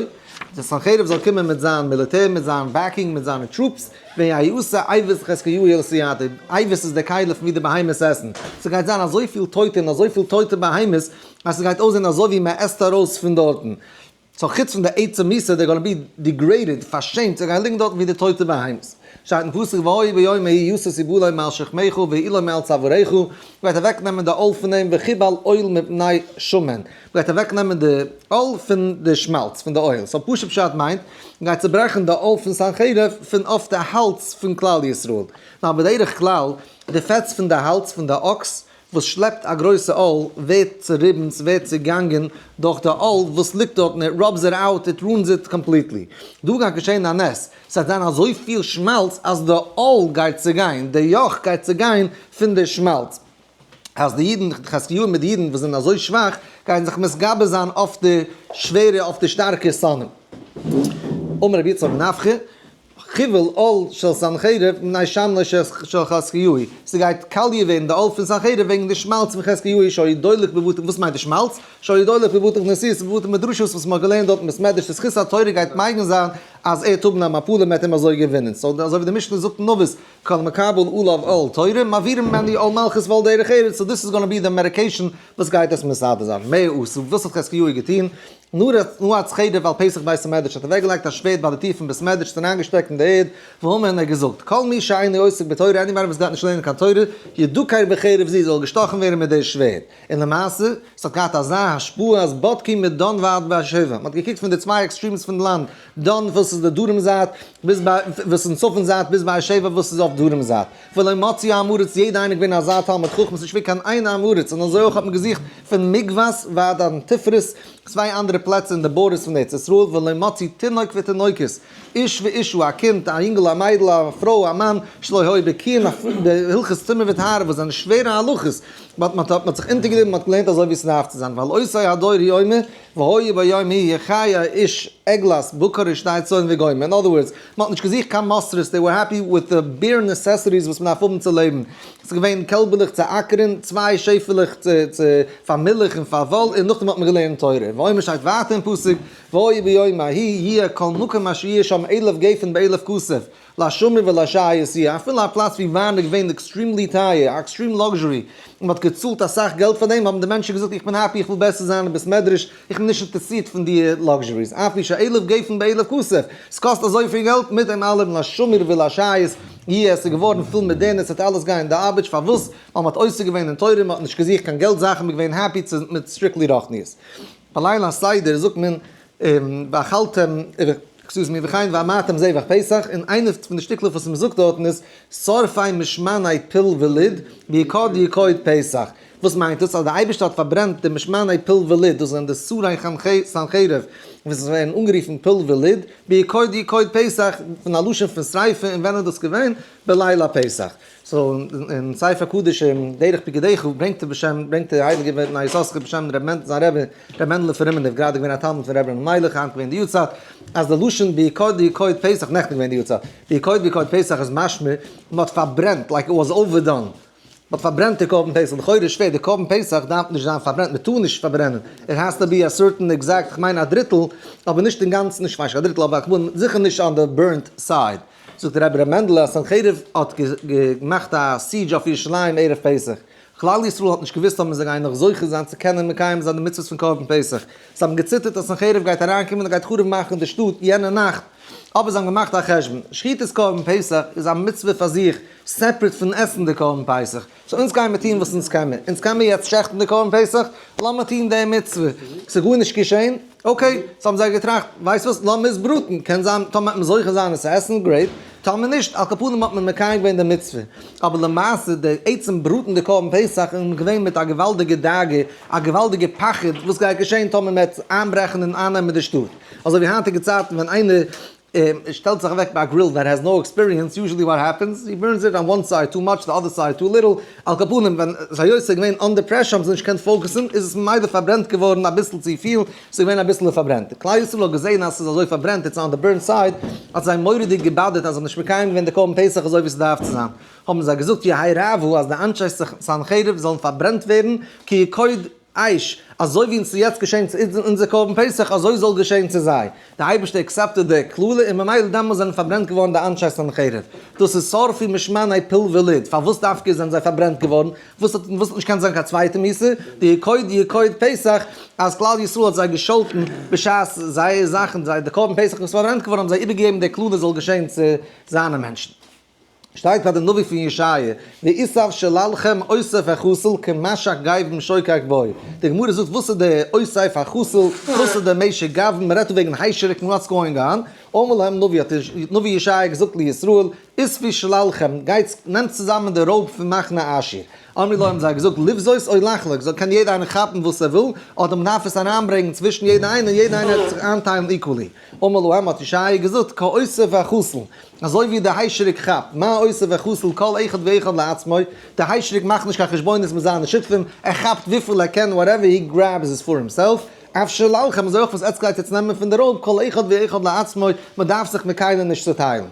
דער סנחריב זאל קומען מיט זיין מיליטער, מיט זיין backing, מיט זיינע troops, ויעשה אבוס לחזקיהו ולסייעתו, אבוס איז דער כלי פון ווי די בהמות עסן, ס'גייט זיין אזויפיל טויטע און אזויפיל טויטע בהמות, אז ס'גייט אויסזען אזוי ווי מ'עסט ארויס פון דארטן. so חוץ פון די עצם מיתה, they're gonna be degraded, פארשעמט, זיי גייען ליגן דארטן ווי די טויטע בהמות. שטייט אין פסוק והיה ביום ההוא יסת יבלו מעל שכמך והעילו מעל צוואריך, מ'גייט אוועקנעמען די עול פון דעם וכבל עול מפני שמן, מ'גייט אוועקנעמען די עול פון די שמאלץ, פון די אויל. so פשוט פשט מיינט, מ'גייט צוברעכן די עול פון סנחריב פון אויף די האלז פון כלל ישראל. נאר בדרך כלל, די פעטס פון די האלז פון די אקס וואס שלעפט א גרויסע עול ווערט צוריבן, ס'ווערט צעגאנגען דורך די עול וואס ליגט דארט און it rubs it out, it ruins it completely. דא גייט געשען א נס, ס'וועט זיין אזויפיל שמאלץ אז די עול גייט צעגיין, די יאך גייט צעגיין פון די שמאלץ, אז די אידן, חזקיהו מיט די אידן וואס זענען אזוי שוואך, גייען זיך מתגבר זיין אויף די שווערע, אויף די שטארקע שונאים. אמר רבי יצחק נפחא, חיבל עול של סנחריב מפני שמנו של חזקיהו, ס'גייט קאליע ווערן די עול פון סנחריב וועגן די שמאלץ פון חזקיהו שהיה דולק בבתי, וואס מיינט די שמאלץ? שהיה דולק בבתי כנסיות ובבתי מדרשות וואס מ'האט געלערנט דארט אין בית מדרש, די זכות התורה גייט מגין זיין אז ער וועט האבן א מפלה מ'וועט אים אזוי געווינען, so אזוי ווי די משנה זאגט אין אבות כל המקבל עליו עול תורה מעבירים ממנו עול מלכות ועול דרך ארץ, so this is gonna be the medication וואס גייט עס מסדר זיין, מה עשה, וואס האט חזקיהו געטון? נעץ חרב על פתח בית המדרש האט אוועקגעלייגט א שווערד ביי די טיר פון בית מדרש, עס אריינגעשטעקט אין די ערד, ואמר און ער האט געזאגט, כל מי שאינו עוסק בתורה, anybody וואס גייט נישט לערנען קיין תורה, ידוקר בחרב זו, זאל געשטאכן ווערן מיט די שווערד. און למעשה, עס האט געהאט אזא השפעה אז בדקו מדן ועד באר שבע, מען האט געקוקט פון די צוויי extremes פון די לאנד, דן וואס איז די דרום זייט, ביז וואס איז אין צפון זייט, ביז באר שבע וואס איז אויף דרום זייט. ולא מצאו עם הארץ, יעדע איינער געווען אזא תלמיד חכם, ס'נישט געווען קיין איין עם הארץ, און אזוי אויך האט מען געזוכט פון מגבעת ועד אנטיפרס, צוויי אנדערע פלעצער אין די borders פון ארץ ישראל, ולא מצאו תינוק ותינוקת, איש ואשה, א קינד, א אינגל, א מיידל, א פרוי, א מאן, שלא היו בקיאין, די הלכות טומאה וטהרה וואס זענען שווערע הלכות, but מען האט זיך אונטערגענומען, מען האט געלערנט אזוי ווי עס דארף צו זיין, ועל אותו הדור הוא אומר, והיה ביום ההוא יחיה איש עגלת בקר ושתי צאן וגומר, in other words, מען האט נישט געזוכט קיין מותרות, they were happy with the bare necessities וואס מען דארף האבן צו לעבן, ס'איז געווען קעלבעלעך צו אקערן, צוויי שעפעלעך צו פאר מילך און פאר וואל, און נאכדעם האט מען געלערנט תורה. ואומר שטייט ווייטער אין פסוק, והיה ביום ההוא יהיה כל מקום אשר יהיה שם אלף גפן באלף כסף, לשמיר ולשית יהיה, אפילו א פלאץ ווי וויין איז געווען extremely טייער, א extreme luxury, און מען האט געצאלט אסאך געלט פאר דעם, האבן די מענטשן געזאגט איך בין happy איך וויל בעסער זיין אין בית מדרש, איך בין נישט אינטערעסירט פון די luxuries, אף על פי שאלף גפן באלף כסף, ס'קאסט אזויפיל געלט, מיט דעם אלעם לשמיר ולשית יהיה, עס איז געווארן פול מיט דערנער, ס'וועט אלעס גיין אין די ארבעט, פארוואס? ווייל מען האט עוסק געווען אין תורה, מען האט נישט געזוכט קיין געלט זאכן, מען איז געווען happy צו מיט strictly רוחניות. בליל הסדר זאגט מען ואכלתם, excuse me, וכן ואמרתם זבח פסח, און איינע פון די שטיקלעך וואס מען זאגט דארטן איז שרפי משמני פול וליד, ביקוד יקוד פסח. וואס מיינט דאס? אז דער אייבערשטער האט פארברענט די משמני פול וליד, דאס זענען די שרי סנחריב, וואס ווערן אנגערופן פול וליד, ביקוד יקוד פסח, פון א לשון פון שריפה, און ווען איז דאס געווען? בליל הפסח. so אין ספר קדוש אין דרך פקודיך ברענגט ער בשם, ברענגט דער הייליגער בני יששכר בשם ר' מענדל זיין רבי, ר' מענדלע פון רימניב, גראדע געווען א תלמיד פון רבי אלימלך, היינט געווען די יארצייט, אז די לשון ביקוד יקוד פסח, נעכטן געווען די יארצייט, ביקוד יקוד פסח איז משמע מען האט פארברענט, like it was overdone. מ'האט פארברענט די קרבן פסח, לכאורה איז שווער, די קרבן פסח דארף נישט זיין פארברענט, מ'טאר נישט פארברענען, it has to be a certain exact, כ'מיין א דריטל, אבער נישט אינגאנצן, נישט כ'ווייס נישט א דריטל, אבער כ'בין זיכער נישט on the burnt side. זאגט רבי ר' מענדלע אז סנחריב האט געמאכט א siege אויף ירושלים ערב פסח, כלל ישראל האט נישט געוואוסט אויב זיי גייען נאך זוכה זיין צו קענען מקיים זיין די מצוות פון קרבן פסח, זיי האבן געציטערט אז סנחריב גייט אריינקומען און גייט חרוב מאכן די שטאט יענע נאכט, אבער זיי האבן געמאכט א חשבון, שחיטת קרבן פסח איז א מצוה פאר זיך, separate פון עסן די קרבן פסח, so אונז גייען מיר טון וואס אונז קען מיר, אונז קען מיר יעצט שעכטן די קרבן פסח, לאמיר טון די מצוה, ס'איז גארנישט געשען, okay, so האבן זיי געטראכט, ווייסט וואס, לאמיר עס בראטן, קען זיין טאמער וועט מען זוכה זיין עס צו עסן, great, טאמער נישט, על כל פנים האט מען מקיים געווען די מצוה, אבער למעשה די עצם בראטן די קרבן פסח איז געווען מיט א געוואלדיגע דאגה, א געוואלדיגע פחד, וואס גייט געשען טאמער מען וועט איינברעכן און אייננעמען די שטאט, אזוי ווי היינטיגע צייטן ווען איינער שטעלט זיך אוועק ביי א grill that has no experience, usually what happens, he burns it on one side too much, the other side too little, על כל פנים ווען היות ס'איז געווען under pressure האבן זיי נישט געקענט focus ן, איז עס ממילא פארברענט געווארן אביסל צופיל, ס'איז געווען אביסל פארברענט. כלל ישראל האט געזען אז ס'איז אזוי פארברענט, it's on the burnt side, האט זיי מורא'דיג געבאדערט אז זיי האבן נישט מקיים געווען די קרבן פסח אזוי ווי ס'דארף צו זיין. האבן זיי געזאגט יהא רעוא אז די אנשי סנחריב זאלן פארברענט ווערן, כי יקוד. אש, אזוי ווי אונז איז יעצט געשען צו אונזער קרבן פסח, אזוי זאל געשען צו זיי. די אייבערשטער accept ed די קללה און ממילא דעמאלס זענען פארברענט געווארן די אנשי סנחריב. דאס איז שרפו משמני פול ולוד. פארוואס דווקא זענען זיי פארברענט געווארן? וואס האט וואס האט נישט קענט זיין קיין צווייטע מיתה? די יקוד יקוד פסח אז כלל ישראל האט זיי געשאלטן בשעת זייער זאכן זייער די קרבן פסח איז פארברענט געווארן האבן זיי איבערגעגעבן די קללה זאל געשען צו זיינע מענטשן. שטייט ביי די נביא פון ישעיה, ויסב שללכם אוסף החסל כמשק גייבן שוקק בו. די גמרא זאגט וואס איז די אוסף החסל, וואס איז די משק גבן, מען רעדט דא וועגן היישעריקן what's going on, אמר להם נביא האט נביא ישעיה געזאגט לישראל, אספו שללכם, גייטס נעמטס צוזאמען די רויב פון מחנה אשור. אמרו לו האבן זיי געזאגט לבזוז או לחלוק, זאל קען יעדער איינער כאפן וואס ער וויל, אדער מען דארף עס אריינברענגען צווישן יעדער איינער, יעדער איינער וועט זיך איינטיילן equally. אמר להם האט ישעיה געזאגט כאוסף החסל, אזוי ווי די היישעריק כאפט, מה אוסף החסל כל אחד ואחד לעצמו, די היישעריק מאכט נישט קיין חשבונות מיט זיינע שותפים, ער כאפט וויפיל ער קען, whatever he grabs is for himself, אף שללכם, אזוי אויך וואס עטץ גייט יעצט נעמען פון די רויב, כל אחד ואחד לעצמו, מען דארף זיך מיט קיינעם נישט צוטיילן.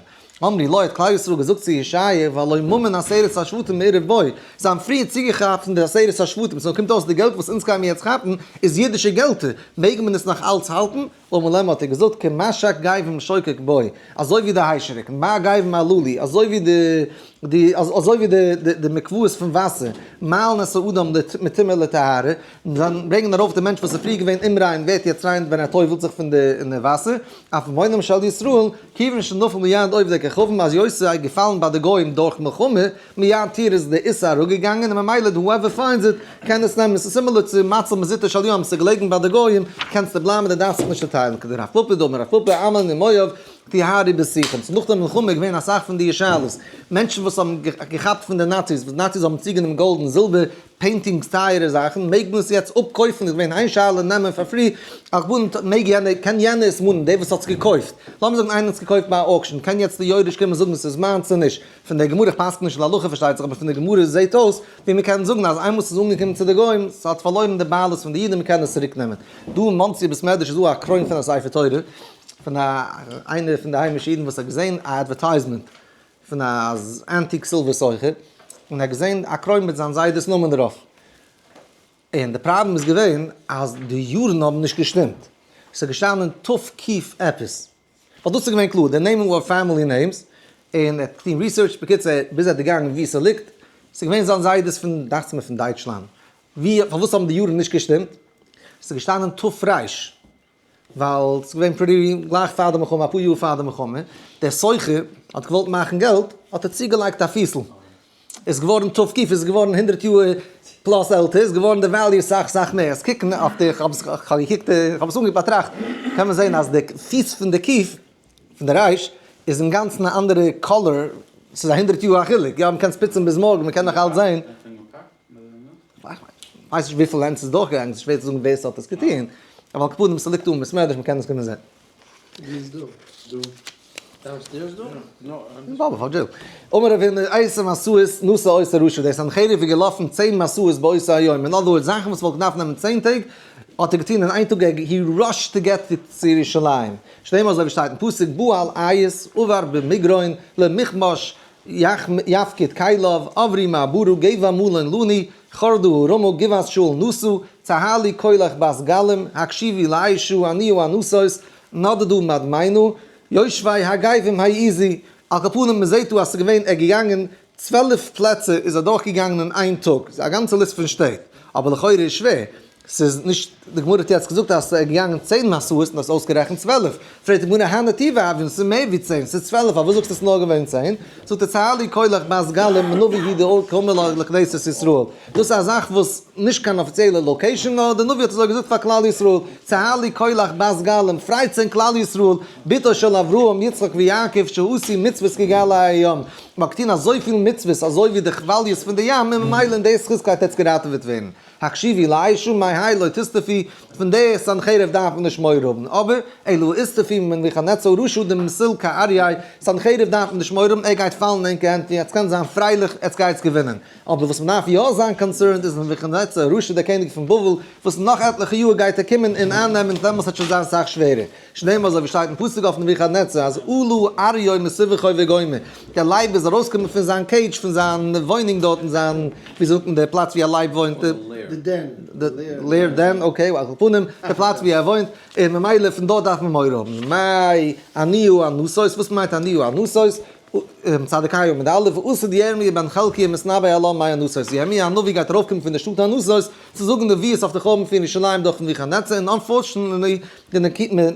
אמרו לו, האט כלל ישראל געזאגט צו ישעיה, והלא ממון עשרת השבטים מעורב בו, זיי האבן פריער צוגעכאפט פון די עשרת השבטים, so קומט אויס די געלט וואס אונז גיימיר יעצט כאפן איז אידישע געלטער, מעג מען עס נאך אלץ האלטן? אמר להם האט ער געזאגט כמשק גייבים שוקק בו, אזוי ווי די היישעריקן, מה גייבים הללו, אזוי ווי די די אזוי ווי די די מקוואות פון וואסער, מעלין את האדם מטומאה לטהרה, זיי ברענגען ארויף די מענטש וואס איז פריער געווען אומריין ווערט יעצט ריין ווען ער טובל'ט זיך פון די אין די וואסער, אף ממונם של ישראל, כיוון שנפל מיד עובדי כוכבים אז יוסף איז געפאלן ביי די גוים דורך מלחמה, מיד טיר איז די איסור אראפגעגאנגען און ממילא די whoever finds it קען עס נעמען, ס'איז similar צו מציל מזוטו של ים, ס'איז געלעגן ביי די גוים, קענסטו בלייבן די דארפסט זיך נישט צוטיילן, כדרב פפא דאמר רב פפא עמון ומואב טיהרו בשיחין, ס'איז נאך די מלחמה געווען אסאך פון די שאלות, מענטשן וואס האבן געכאפט פון די נאציס, וואס נאציס האבן צוגענומען גאלד און זילבער, paintings טייערע זאכן, מעג מען עס יעצט אפקויפן, איז געווען איין שאלה נעמען פאר free, על כל פנים מעג יענער, קען יענער עס מאנען, דער וואס האט עס געקויפט, לאמיר זאגן איינער האט עס געקויפט ביי א auction, קען יעצט די יורש קומען זאגן עס איז מיינס צו נישט, פון דער גמרא, איך פסק'ן נישט להלכה פארשטייט זיך, אבער פון דער גמרא זעהט אויס ווי מען קען זאגן אז איינמאל ס'איז אנגעקומען צו די גוים, ס'האט פארלוירן די בעלות פון די אידן, מען קען עס צוריק נעמען. דא אין מאנסי בית מדרש איז דא א קרוין פון א ספר תורה, פון א איינער פון די היימישע אידן וואס האט געזעהן א advertisement פון א antique silver סוחר, און ער האט געזעהן א קרוין מיט זיין זיידע'ס נאמען דערויף. און די פראבלעם איז געווען אז די יארן האבן נישט געשטימט, ס'איז געשטאנען ת"ק עפעס, ווייל דאס איז געווען קלאר, די נעמען were family names, און ער האט געטון research, בקיצור ביז ער האט דערגאנגען וואו ס'ליגט, ס'איז געווען זיין זיידעס פון, דאכט זיך מיר פון דייטשלאנד, ווי, פארוואס האבן די יארן נישט געשטימט? ס'איז געשטאנען ת"ר, ווייל ס'איז געווען pretty גלייך פאר די מלחמה, אפאר יאר פאר די מלחמה, דער סוחר האט געוואלט מאכן געלט, האט ער צוגעלייגט א פיסל, איז געווארן ת"ק, איז געווארן 100 יאר plus עלטער, איז געווארן די value סאך סאך מער. עס קוקן אויף די, איך האב עס, איך האב געקוקט, איך האב עס אנגעקוקט באטראכט, קען מען זען אז די פיס פון די קיף, פון די רייש, איז אינגאנצן א אנדערע color, ס'איז א 100 יאר א חילוק, יא מ'קען עס פוצן ביז מארגן, מ'קען נאך אלץ זען. כ'ווייס נישט וויפיל לענס ס'איז דורכגעגאנגען, ס'איז שווער צו זאגן ווער ס'האט עס געטון, אבל על כל פנים ס'ליגט דא אין בית מדרש מ'קען עס קומען זען. ווי איז דא? דא? downstairs דא? אין באבוב אויף דזשיל. אמר רב הונא עשר מסעות נסע אותו רשע, דער סנחריב איז געלאפן 10 מסעות באותו היום, אין other words זאכן וואס וואלט געדארפט נעמען 10 טעג האט ער געטון אין איין טאג, he rushed to get צו ירושלים, שנאמר אזוי ווי שטייט אין פסוק בא אל אית עבר במגרון למכמש יפקיד כליו עברו מעברה גבע מלון לנו חרדה הרמה גבעת שאול נסעו צהלי קולך בת גלים הקשיבי לאשו עניו אנוסות נדדו מדמיינו יושבי הגבעים העזו, על כל פנים מ'זעהט דא אז ס'איז געווען ער געגאנגען 12 פלעצער איז ער דורך געגאנגען אין איין טאג, ס'איז א גאנצע ליסט פון שטעט, אבער לכאורה איז שווער, ס'איז נישט, די גמרא האט יעצט געזאגט אז ס'איז געגאנגען 10 מסעות און האסט אויסגערעכנט 12, פרעגט די גמרא הני טובא הויין ס'איז מער ווי 10, ס'איז 12 פארוואס זאגסטו ס'איז נאר געווען 10? זאגט ער צהלי קולך בת גלים מנביא הוא דקאמר לכנסת ישראל, דאס איז א זאך וואס נישט קיין אפיציעלע location נאר די נביא האט אזוי געזאגט פאר כלל ישראל, צהלי קולך בת גלים, פרייט זיך כלל ישראל, בתו של אברהם יצחק ויעקב שעשו מצוות כגלי הים, מ'האט געטון אזויפיל מצוות אזוי ווי די כוואליעס פון די ים און ממילא אין די זכות גייט עטץ געראטעוועט ווערן. הקשיבי לאשו מהאי לא תסתפי, פון די סנחריב דארף מען נישט מורא האבן, אבער אלא איסתפי מנבוכדנצר רשע דמסיל כאריה, סנחריב דארף מען נישט מורא האבן, ער גייט פאלן אין ענקער הענט און עטץ קענט זיין פרייליך, עטץ גייטס געווינען. אבער וואס מען דארף יא זיין concerned איז נבוכדנצר רשע דער קעניג פון בבל, וואס נאך עטליכע יאר גייט ער קומען און אייננעמען, דעמאלס וועט שוין זיין סאך שווערער. שנאמר אזוי ווי שטייט אין פסוק אויף נבוכדנצר אז עלה אריה מסביבו וגומר, דער לייב איז. ארויסגעקומען פון זיין cage, פון זיין וואוינונג דארט אין זיין, ווי זאגט מען, די פלאץ ווי א לייב וואוינט. די den. די lair den, okay, על כל פנים, די פלאץ ווי ער וואוינט, און ממילא פון דארט דארף מען מורא האבן. מאי עניהו ענותות, וואס מיינט עניהו ענותות? צדיק ה' מיט אלף, ועתיד ירמי' בן חלקיה מתנבא אל העם מענתות. ירמי' הנביא גייט ארויפקומען פון די שטאט ענתות צו זאגן נביאות אויף די חורבן פון ירושלים דורך נבוכדנצר, און unfortunately די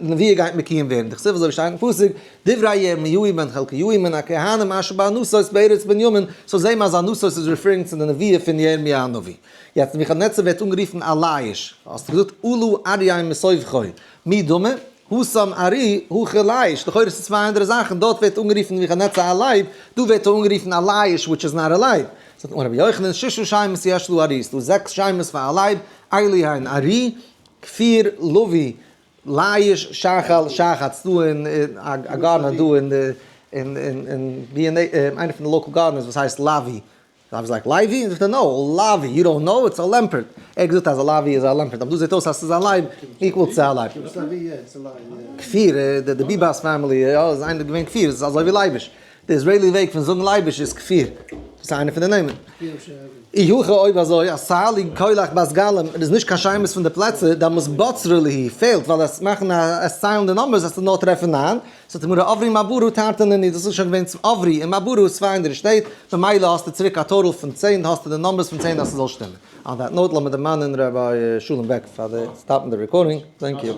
נביאה גייט מקוים ווערן. דכתיב אזוי ווי שטייט אין פסוק, דברי ירמיהו בן חלקיהו מן הכהנים אשר בענתות בארץ בנימין, so זעהן מיר אז ענתות איז referring צו די נביאה פון ירמי' הנביא. יעצט נבוכדנצר ווערט אנגערופן א ליש, האסטו געזאגט עלה אריה מסובכו, מי דמי? התם ארי, הכא ליש, לכאורה איז עס צוויי אנדערע זאכן, דארט ווערט אנגערופן נבוכדנצר א לייב, דא ווערט ער אנגערופן א ליש which is not א לייב. זאגט רבי יוחנן, ששה שמות יש לארי, ס'דא זעקס שמות פאר א לייב, אלו הן ארי, כפיר, לביא, ליש, שחל, שחץ, ס'דא אין א gardener דא אין די אין אין אין איינע פון די local gardeners וואס הייסט לאווי, I was like, לייבי? זאגט ער, no, לאווי, you don't know? It's a leopard. ער האט געזאגט אז א לאווי איז א leopard, אבער דא זעט אויס אז ס'איז א לייב equal צו א לייב. כפיר, די ביבאס family, יא, איז איינער געווען כפיר, ס'איז אזוי ווי לייביש. די Israeli וועג פון זאגן לייביש איז כפיר. דאס איז איינע פון די נעמען. אי הכי אויב אזוי, אז סאלי קולח בת גלים איז נישט קיין שמות פון די פלעצער, דאן בצרה להו, פעלט, ווייל עס מאכן א עס ציילן די numbers וועסטו נאר טרעפן ניין. זאגט די גמרא עברי מעברה תרתי נינהו, דאס איז שוין געווען צום עברי און מעברה איז צוויי אנדערע שטעט, ממילא האסטו צוריק א total פון 10, האסטו די numbers פון 10 אז ס'זאל שטימען. On that note לאמיר דערמאנען Rabbi שלום בעק פאר די stop ן די recording, thank you.